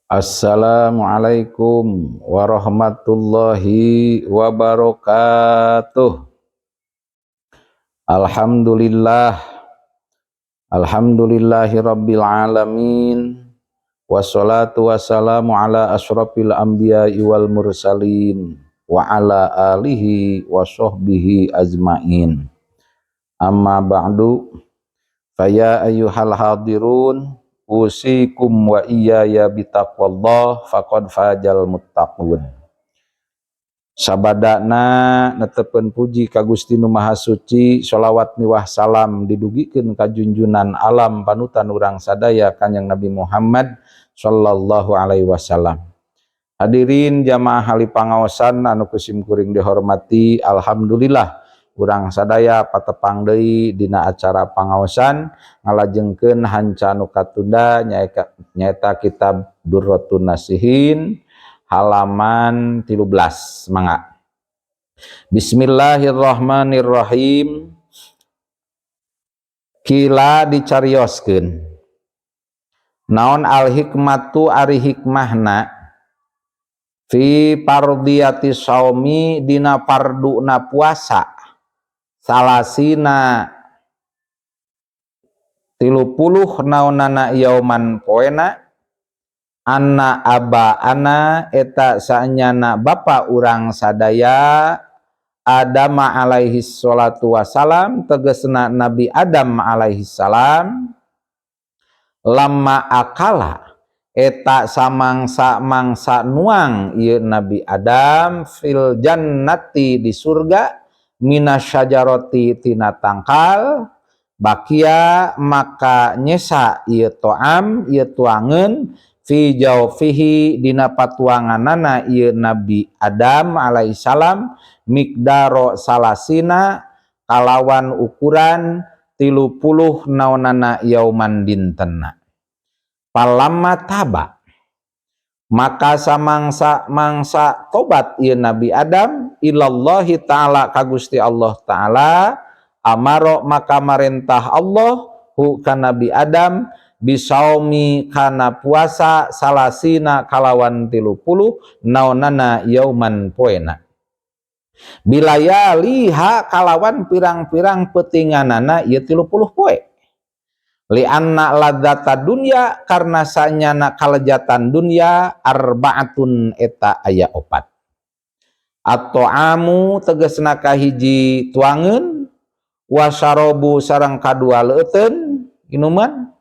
Assalamualaikum warahmatullahi wabarakatuh. Alhamdulillah. Alhamdulillahi rabbil alamin. Wassalatu wassalamu ala asyrafil anbiya'i wal mursalin wa ala alihi wa sahbihi ajmain. Amma ba'du. Faya ayyuhal hadirun, usikum wa iyaya bitaqwallah, faqad fajal muttaqun. Sabadana netepkeun puji ka Gusti Nu Maha Suci, sholawat miwah salam didugikeun ka junjunan alam, panutan urang sadaya, Kanjeng Nabi Muhammad sallallahu alaihi wasallam. Hadirin jamaah ahli pangaosan anu ku sim kuring dihormati, alhamdulillah urang sadaya patepang deui dina acara pangaosan, ngalajengkeun hanca nu katunda, nyaeta kitab Durratun Nasihin halaman 13. Mangga. Bismillahirrahmanirrahim. Qila, dicarioskeun naon, al hikmatu, ari hikmahna, fi fardiyati saumi, dina farduna puasa, salasina, 30 naonana, yauman, poena, anna aba ana, eta saenyana bapa urang sadaya, Adam alaihi salatu wassalam, tegesna Nabi Adam alaihi salam, lamma akala, eta samangsa mangsa nuang ieu Nabi Adam, fil jannati, di surga, minasyajaroti, tina tangkal, bakia, maka nyesa ieu to'am, ieu tuangeun, fi jaufihi, dina patuanganana ieu Nabi Adam alaihissalam, miqdaro salasina, kalawan ukuran 30 naonana, yauman, dintenna. Falamma taba, maka samangsa mangsa tobat ieu Nabi Adam, ilallahi ta'ala, ka Gusti Allah ta'ala, amaro, maka marentah Allah, hu, ka Nabi Adam, bisaumi, kana puasa, salasina, kalawan 30 naonana, yauman, poena, bilayaliha, kalawan pirang-pirang petinganana ieu 30 poe, lianna ladzata dunya, karena sanyana kalejatan dunya, arbaatun, eta aya opat, at-ta'amu, tegesna kahiji tuangeun, wasyarabu, sareng kadua leuteun inuman,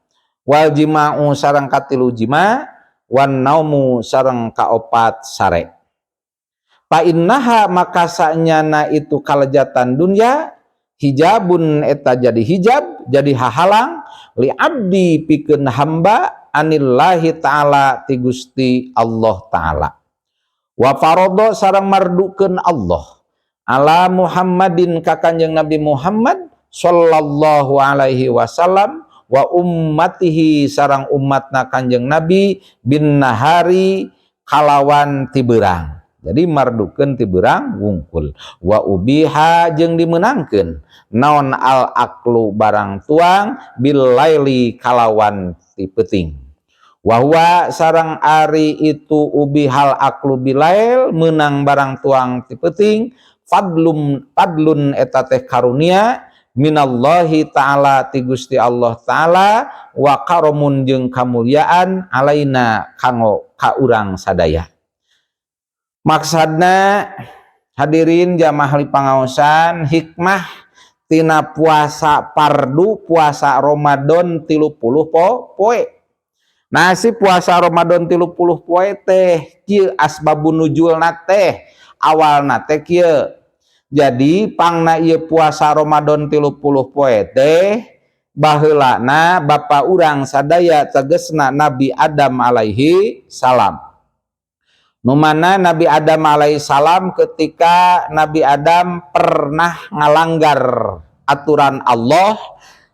wal jima'u, sareng katilu jima, wan naumu, sareng kaopat sare. Fa innaha, maka sanyana itu kalejatan dunya, hijabun, eta jadi hijab, jadi hahalang, li abdi, pikeun hamba, anillahi ta'ala, ti Gusti Allah ta'ala. Wa farodo, sareng mardukeun Allah, ala Muhammadin, ka Kanjeng Nabi Muhammad sallallahu alaihi wasallam, wa ummatihi, sareng umatna Kanjeng Nabi, bin nahari, kalawan tiberang. Jadi mardukeun tiberang wungkul. Wa ubiha, jeung dimenangkeun naon, al aklu, barang tuang, bil laili, kalawan ti peuting. Wa huwa, sareng ari itu ubihal aklu bilail, menang barang tuang ti peuting, fadlum, fadlun, eta teh karunia, minallahi ta'ala, ti Gusti Allah ta'ala, wa karomun, jeung kamuliaan, alaina, kanggo ka urang sadaya. Maksudna, hadirin jamaah ahli pangaosan, hikmah tina puasa pardu, puasa Ramadan 30 poe. Nah, si puasa Ramadan 30 poe teh kieu asbabun nuzulna teh, awalna teh kieu. Jadi pangna ieu puasa Ramadan 30 poe teh, baheulana bapa urang sadaya, tegesna Nabi Adam alaihi salam. Nu mana Nabi Adam alaihi salam, ketika Nabi Adam pernah ngalanggar aturan Allah,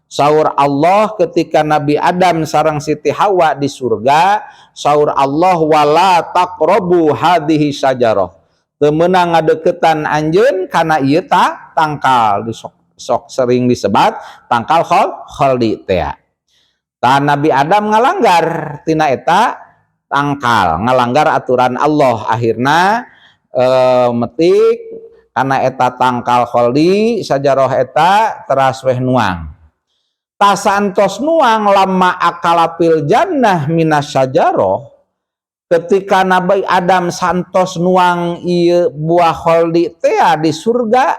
saur Allah ketika Nabi Adam sareng Siti Hawa di surga, saur Allah, wala taqrabu hadhihi syajarah, teu meunang ngadeukeutan anjeun kana ieu ta tangkal, di sok, sok sering disebat tangkal kholdi teh. Tah, Nabi Adam ngalanggar tina eta. Tangkal, ngalanggar aturan Allah. Akhirna metik karena eta tangkal kholdi, sajaroh eta, teras weh nuang. Tasantos nuang, lamma akala fil jannah minas syajaroh, ketika Nabi Adam santos nuang ieu buah kholdi tea di surga,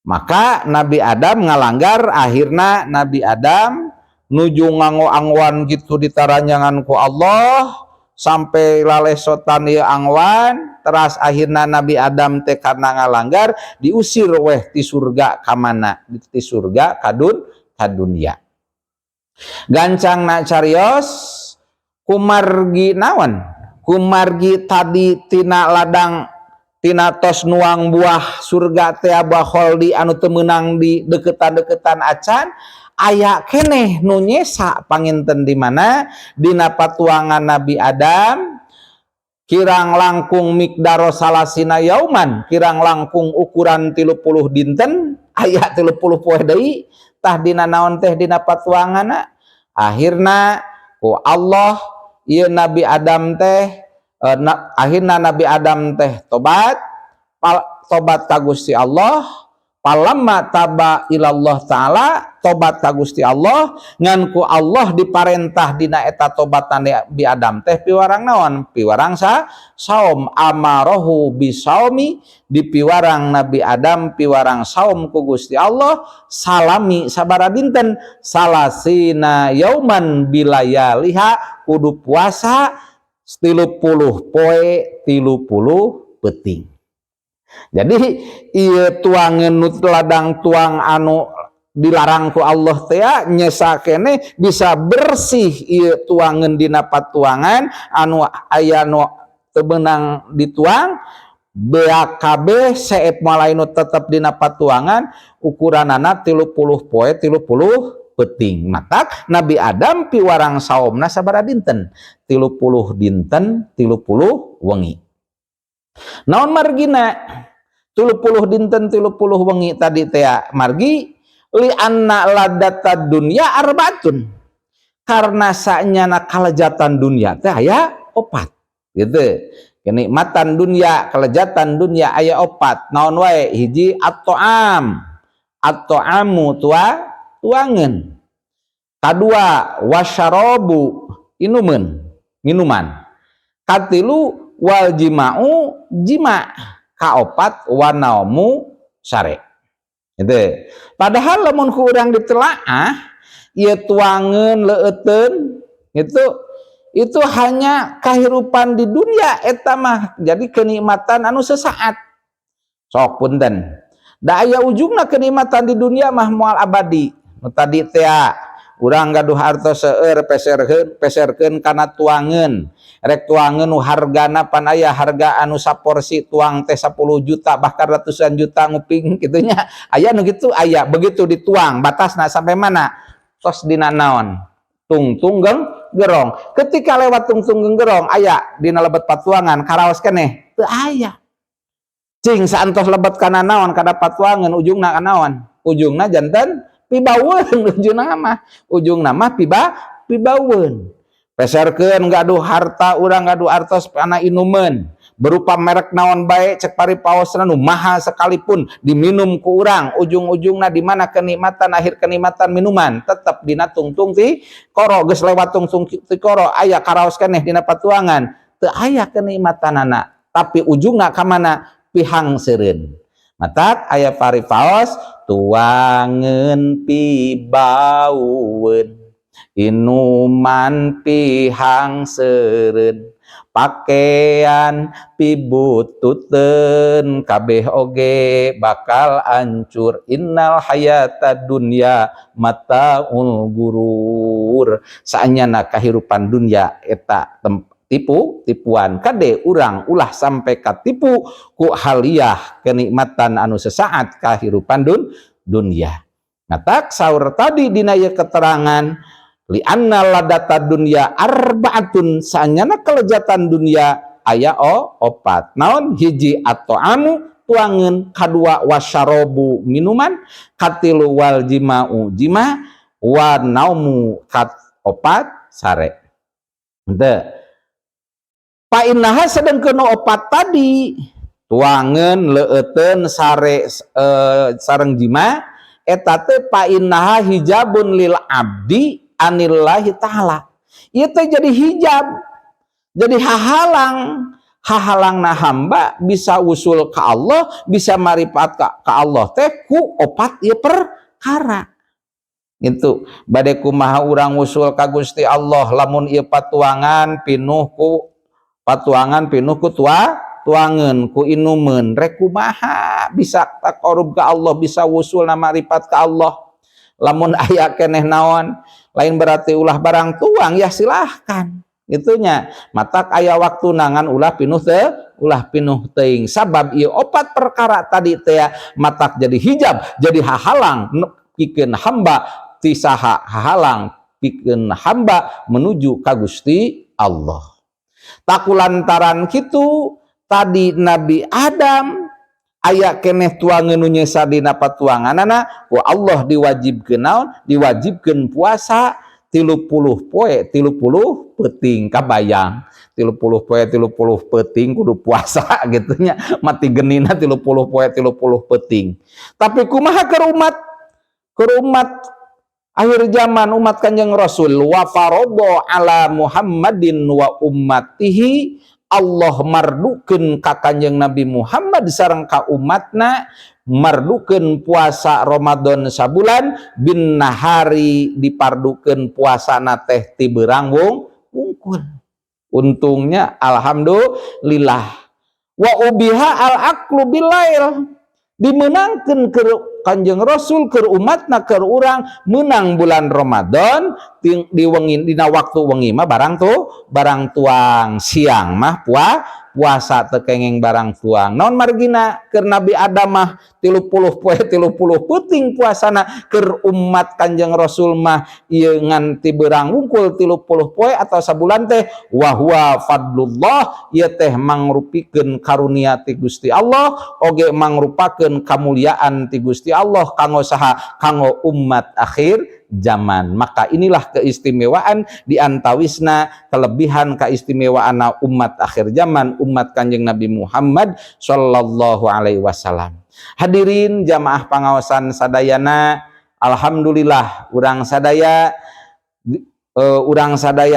maka Nabi Adam ngalanggar. Akhirna Nabi Adam nuju nganggo-anggoan gitu, ditaranjangan ku Allah sampai lalesotan ieu anggoan. Teras akhirna Nabi Adam teh karena ngalanggar diusir weh ti surga. Ka mana? Ti surga ka dunia. Gancang nak carios, kumargi naon? Kumargi tadi tina ladang, tina tos nuang buah surga teh, buah kholdi anu teu meunang di deketan-deketan acan, aya keneh nu nyesa. Panginten di mana? Dina patuangan Nabi Adam kirang langkung miqdaro salasina yauman, kirang langkung ukuran 30 dinten, aya 30 poe deui. Tah, dina naon teh? Dina patuanganna. Akhirna ku Allah ieu Nabi Adam teh akhirna Nabi Adam teh tobat, tobat ka Gusti Allah. Palamma taba ilallah ta'ala, tobat ka Gusti Allah, ngan ku Allah diparentah dina eta tobatan Nabi Adam teh piwarang naon? Piwarang saum. Amarohu bisaumi, dipiwarang Nabi Adam piwarang saum ku Gusti Allah. Salami sabara dinten? Salasina yauman bilayaliha, kudu puasa 30 poe 30 peuting. Jadi ieu tuangan nu ladang tuang anu dilarang ku Allah teh nyesa keneh bisa bersih ieu tuangan dina patuangan anu aya nu teu meunang dituang. BAKB seep malainu tetep dina patuangan, ukuranana 30 poe 30 peuting. Matak Nabi Adam piwarang saomna sabaraha dinten? 30 dinten 30 wengi. Naon margina 30 dinten 30 wengi tadi teh? Margi li anna ladata dunya arbaatun, karena saenyana kalejatan dunia teh aya opat gitu. Kenikmatan dunia, kelezatan dunia aya opat. Naon wae? Hiji, at-ta'am, at-ta'amu tua tuangan. Kadua, wasyarabu, inuman, minuman. Katilu, wal jima'u, jima. Kaopat, wanaumu, sare. Gitu. Padahal lamun ku urang ditelaah, ieu tuangeun leueuteun itu hanya kehidupan di dunia eta mah. Jadi kenikmatan anu sesaat. Sok punten, da aya ujungna kenikmatan di dunia mah, moal abadi. Nu tadi teh urang gaduh hartos seueur, peserkeun, peserkeun kana tuangeun. Rek tuangeun nu hargana pan aya harga anu saporsi tuang teh 10 juta, bahkan ratusan juta nguping kitu nya. Aya nu kitu aya. Begitu dituang, batasna sampai mana? Tos dina naon? Tungtung gerong. Ketika lewat tungtung gerong, aya dina lebet patuangan karaos keneh? Teu aya. Cing saantos lebet kana naon? Kana patuangan, ujungna kana naon? Ujungna janten pibaweun. Ujungna mah, ujungna mah pibaweun. Peserkeun gaduh harta, urang gaduh artos kana inumeun berupa merek naon bae, cek paripaosna nu mahal sekalipun, diminum ku urang, ujung-ujungna di mana kenikmatan akhir? Kenikmatan minuman tetep dina tungtung ti koro. Geus lewat tungtung ti koro, aya karaos keneh dina patuangan? Teu aya kenikmatanana. Tapi ujungna ka mana? Pihangsereun. Matak aya paripaos, tuangeun pibaueun, inuman pihangsereun, pakaian pibututeun, kabeh oge bakal ancur. Innal hayata dunya mataul gurur. Saenyana kahirupan dunia eta tipu tipuan. Kade urang ulah sampai katipu ku haliah kenikmatan anu sesaat kahirupan dunia. Matak saur tadi dina ieu keterangan, li anna ladata dunya arbaatun, saenyana kelezatan dunia aya opat. Naon? Hiji, at-ta'amu, tuangeun. Kadua, wasyarabu, minuman. Katilu, wal jima'u, jima. Wa naumu, kat opat, sare. Henteu. Fa innaha, sedengkeun opat tadi, tuangan, leueteun, sare, sareng jima, eta teh fa innaha hijabun lil abdi anillahi ta'ala. Ieu teh jadi hijab, jadi hahalang, hahalangna hamba bisa usul ke Allah, bisa marifat ka Allah teh ku opat ieu perkara. Gitu. Bade kumaha urang usul ka Gusti Allah lamun ieu patuangan pinuh ku patuangan, pinuh ku tuangan, ku inumeun? Rek kumaha bisa taqarrub ka Allah, bisa wusul na marifat ka Allah, lamun aya keneh naon? Lain berarti ulah barang tuang ya, silahkan itunya, matak aya waktu nangan ulah pinuh teh, ulah pinuh teuing, sabab ieu opat perkara tadi teh matak jadi hijab, jadi hahalang pikeun hamba ti saha, hahalang pikeun hamba menuju ka Gusti Allah. Tah, ku lantaran kitu tadi Nabi Adam aya keneh tuangan nu nyesa dina patuanganana, ku Allah diwajibkeun naon? Diwajibkeun puasa 30 poe 30 peuting. Kabayang 30 poe 30 peuting kudu puasa gitu nya, mati genina 30 poe 30 peuting. Tapi kumaha keur umat akhir zaman, umat Kanjeng Rasul? Wa faradha ala Muhammadin wa ummatihi, Allah mardukeun ka Kanjeng Nabi Muhammad sareng ka umatna, mardukeun puasa Ramadan sabulan bin nahari, dipardukeun puasa teh ti beurang wungkul. Untungnya, alhamdulillah. Wa ubiha al aklu bilail, dimenangkeun ke Kanjeng Rasul, ke umatna, ke urang, menang bulan Ramadan di wengi, dina waktu wengi mah barang tuh barang tuang, siang mah puasa, teu kenging barang tuang. Naon margina? Keur Nabi Adam mah 30 poe 30 peuting puasana, keur umat Kanjeng Rasul mah ieu ngan ti beurang wungkul 30 poe atau sabulan teh. Wa huwa fadlullah, ieu teh mangrupikeun karunia ti Gusti Allah, oge mangrupakeun kamuliaan ti Gusti Allah kanggo saha? Kanggo umat akhir zaman. Maka inilah keistimewaan di antawisna kelebihan keistimewaan umat akhir zaman, umat Kanjeng Nabi Muhammad sallallahu alaihi wasallam. Hadirin jamaah pangaosan sadayana, alhamdulillah urang sadaya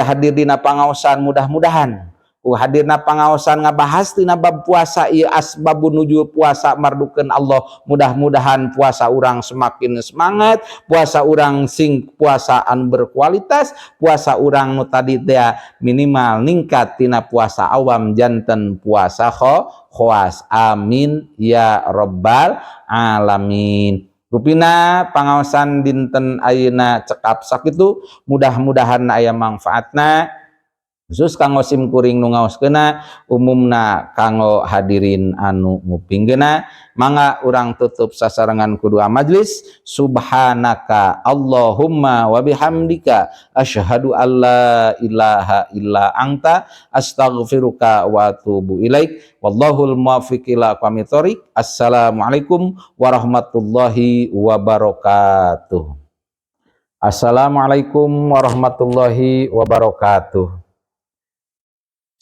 hadir dina pangaosan. Mudah-mudahan ku hadirna pangaosan ngabahas tina bab puasa ieu, asbabun nuzul puasa mardukeun Allah, mudah-mudahan puasa urang semakin semangat, puasa urang sing puasa anu berkualitas, puasa urang nu tadi teh minimal ningkat tina puasa awam janten puasa khawas. Amin ya robbal alamin. Rupina pangaosan dinten ayeuna cekap sakitu, mudah-mudahan aya manfaatna, khusus kanggo sim kuring nu ngaoskeuna, umumna kanggo hadirin anu ngupingkeuna. Mangga urang tutup sasarengan ku doa majlis. Subhanaka Allahumma wa bihamdika, asyhadu alla ilaha illa anta, astaghfiruka wa atubu ilaik. Wallahul muwaffiq ila aqwamit thoriq. Assalamualaikum warahmatullahi wabarakatuh. Assalamualaikum warahmatullahi wabarakatuh.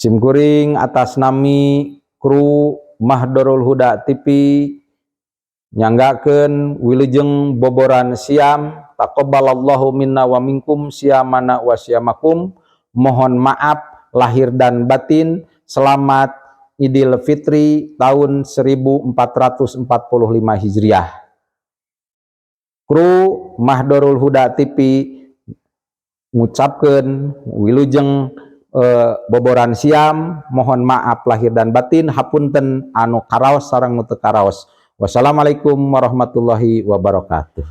Simkuring atas nami kru Mahdorul Huda TV nyanggakeun wilujeng boboran siam. Taqabbalallahu minna wa minkum siyamana wa siyamakum. Mohon maaf lahir dan batin. Selamat Idul Fitri tahun 1445 Hijriah. Kru Mahdorul Huda TV ngucapkeun wilujeng boboran siam, mohon maaf lahir dan batin, hapunten anu karaos sareng nu teu karaos. Wassalamualaikum warahmatullahi wabarakatuh.